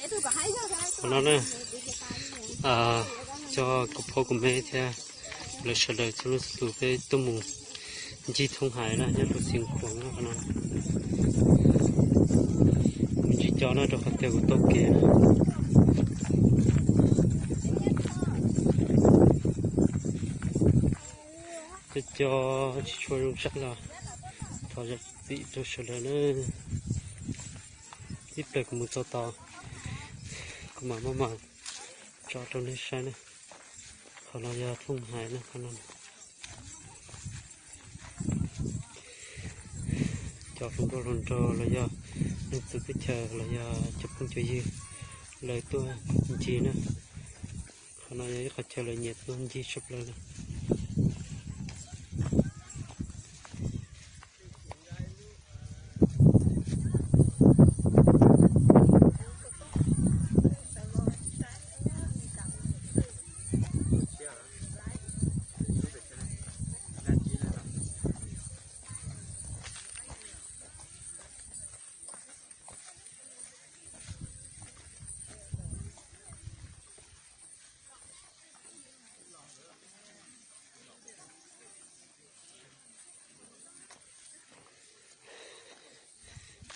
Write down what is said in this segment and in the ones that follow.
Qhov no na, cov kuv phob kuv me thiab lawv sawv daws txhua leej txhua tus peb tuaj mus ncig thooj haiv na nyob rau Xeev Khuam no. Kuv ntsis co no rau qhov tias kuv taug kev na. Cov co tsis tshua zoo saib los thov zam txim rau sawv daws na. Ib pliag kuv mus txog tod kuv mam maj mam tso rau nej saib na. Qhov no yog thooj haiv na, qhov no. Cov hluas nkauj hluas nraug los yog leej txiv teb chaws los yog cov phooj cov ywg lawv tuaj ncig na. Qhov no yog ib qhov chaw lawv nyiam tuaj ncig tshaj plaws na.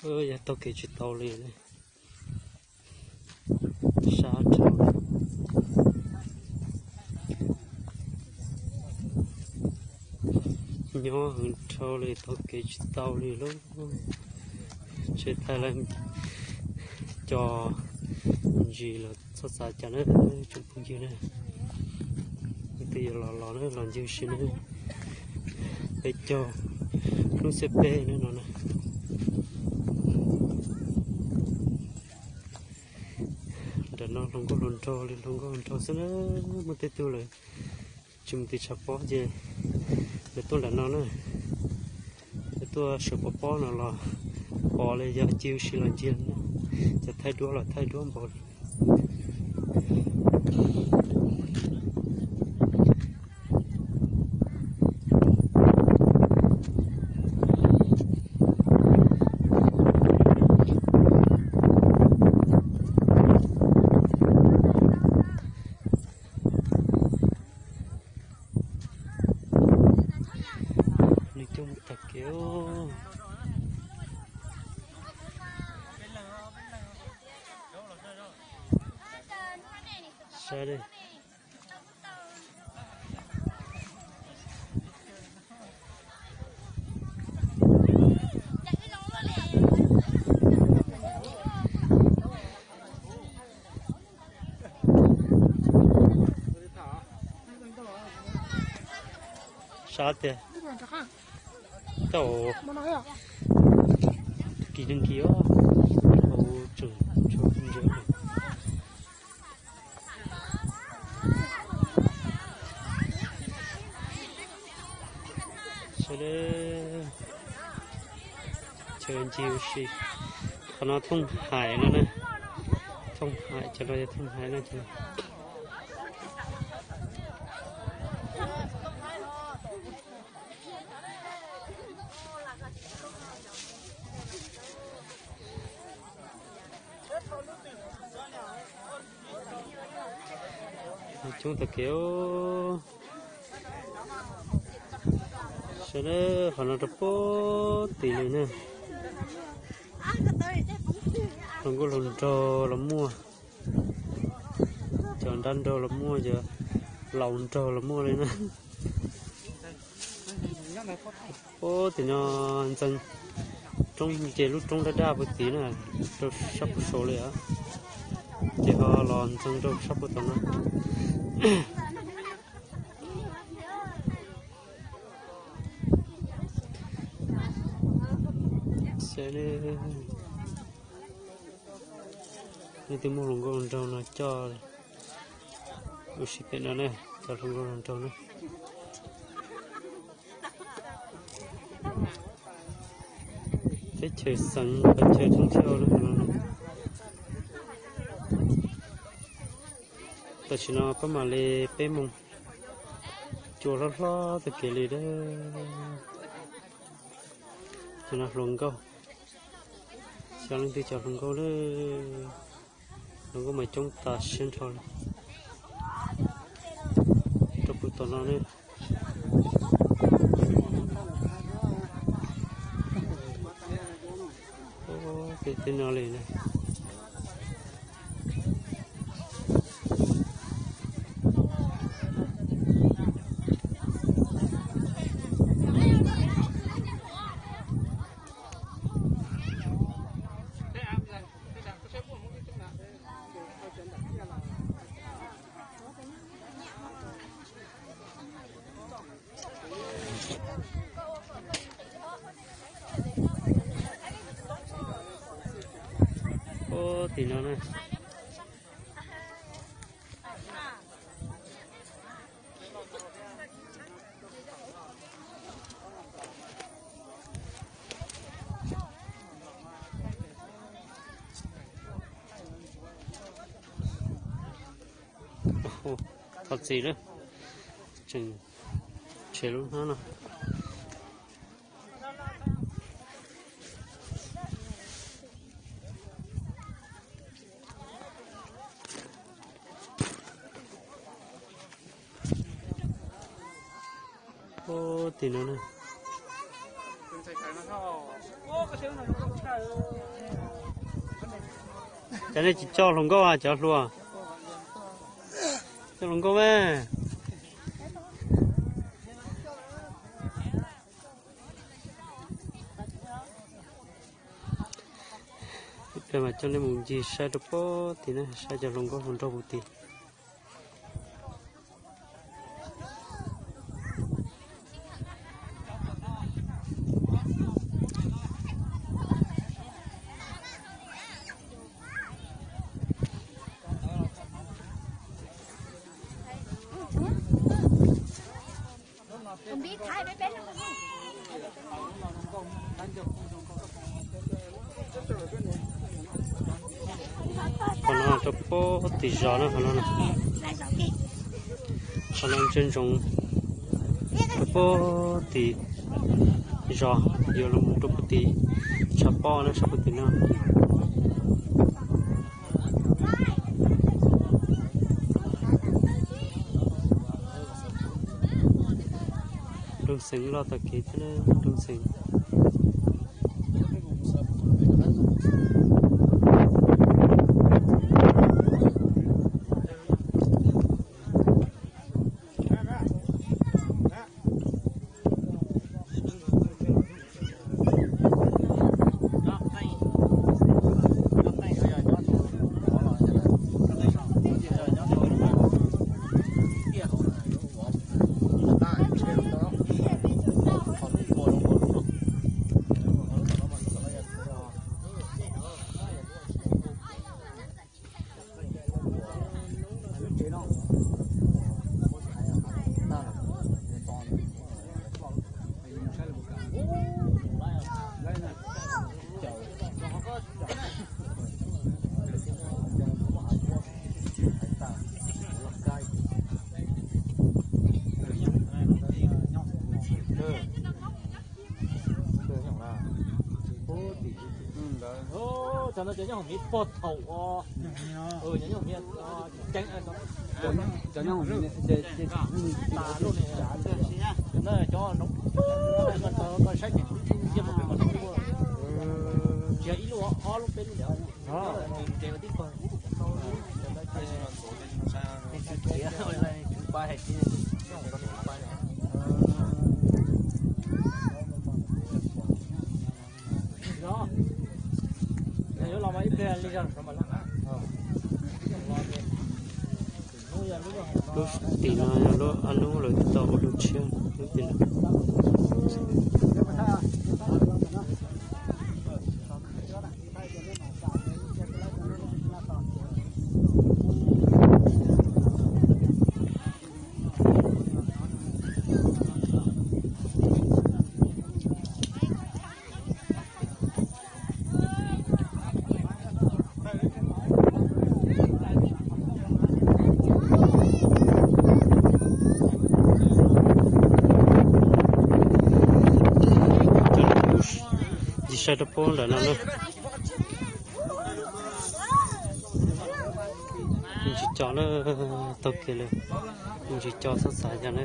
Yog taug kev tsis tau li, sab dhau. Nyob hwv dhau li taug kev tsis tau li lauj. Tsev thaij lawv co ntsis los txhob xav cas na tsoom phooj ywg na. Leej twg yuav los los na los ncig si na. Peb caug hnub xiab peb na no na. Nram no hluas nkauj hluas nraug li hluas nkauj hluas nraug xwb na, muaj tej tug lawm tsis mus tim tshav pob ces lawv tuaj nram no na. Lawv tuaj sawv pob pob no los pom li yog ncig si los ncig, cov thaij duab los thaij duab npaum li. Nws coj mus tag kev. Saib dej. Sab tiag. Tau. Kis neeg kis os. Hauv tseem tshuav ntses. Sawv daws, chaw ncig ua si. Qhov no thooj haiv no na. Thooj haiv, cov no yog thooj haiv no ces. Coob tag kev. Sawv daws, qhov no rau puag tim li na. Hluas nkauj hluas nraug los muaj, cov nrab nraug los muaj, cov laus nraug los muaj li na. Puag tim no ntxeev roob, ces lub roob daj daj puag tim na, rau sab puag saud li os. Ces ho los ntxeev rau sab puag tom no. Nej twb muaj hluas nkauj hluas nraug no coj ua si pem no na, cov hluas nkauj hluas nraug na. Teb chaws xeev qhov chaw thoob thiab no. Tam sim no pab mam li peb moos, cua hlob hlob tag kev li dab. Cov no hluas nkauj, xyov leej twg cov hluas nkauj lawm. Hluas nkauj mas coob tas siab nrho li rau puag tom no ne. Pem tej no li na. Ub, tim no na. Thov txim lawm, tseem tshev lub hnab no. Ub, tim no na. Cov nej tsis coj hluas nkauj a, cov hluas? Coj hluas nkauj mas. Ib pliag mas coj nej mus ncig saib rau pem tid na, saib cov hluas nkauj hluas nraug puag tid. Qhov no rau pem tim zos na, qhov no na. Qhov no ntsia ntsoov rau pem tim zos, yuav los rau pem tim tshav pob na, sab pem tim no. Nroog Xeev loj tag kev thiab, nroog Xeev. Cov no cov nyob hauv miv pog thaum os. Cov nyob hauv miv, cov nyob hauv miv, tas lub ne, cov no cov no, koj saib ces tsis muaj peb mas tsis muaj, tsis yog ib lub, ob lub peb lub ntawd, nws nres ua tib pawg. Tswv pab hais tias, yuav los mas ib pliag li zog mas. Lub tim no yog lub ab nub lawv tau ua lub tshiab lub tim no. Ncig saib rau pem nram no na. Tsis co na, taug kiag lawm, tsis co txhob xav yog na.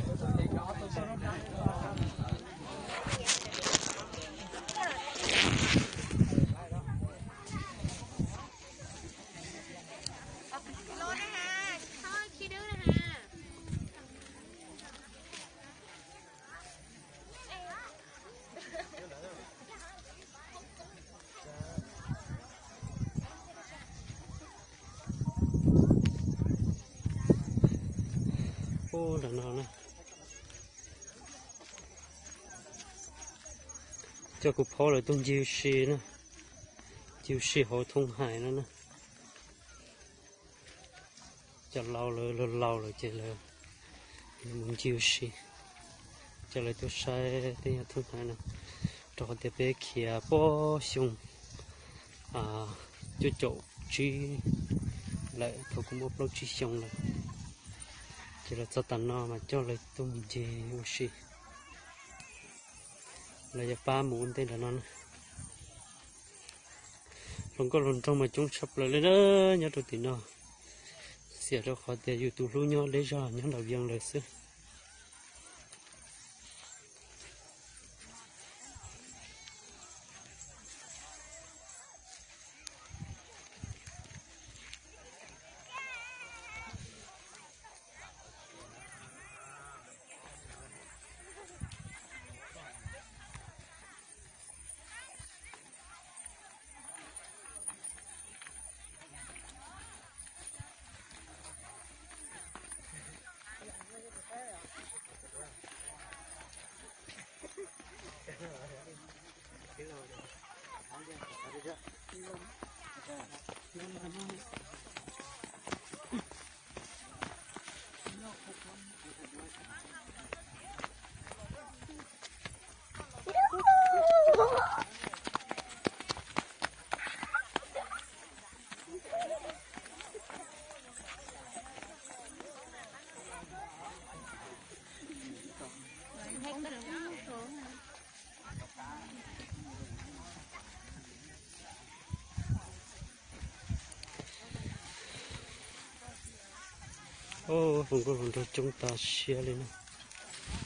Ub, nram no na. Coj kuv phob lawv tuaj ncig ua si na, ncig ua si hauv thoob hais no na. Cov laus lawv laus laus lawm ces lawv mus ncig ua si, coj lawv tuaj saib tej nyuag thoob hais no, rau qhov tias peb khiav puag xyoo cuaj caum tsib lawm, thaum kuv muaj plaub tsib xyoo lawm, ces lawv txog tam no mas coj lawv tuaj mus ncig ua si. Lawv yuav pab mus ua ntej nram no na. Hluas nkauj hluas nraug mas coob tshaj plaws li na, nyob rau tim no. Xiam rau qhov tias yus tus hlub nyob deb zog nyob nram Vias lawm xwb. Hluas nkauj hluas nraug coob tas siab li na.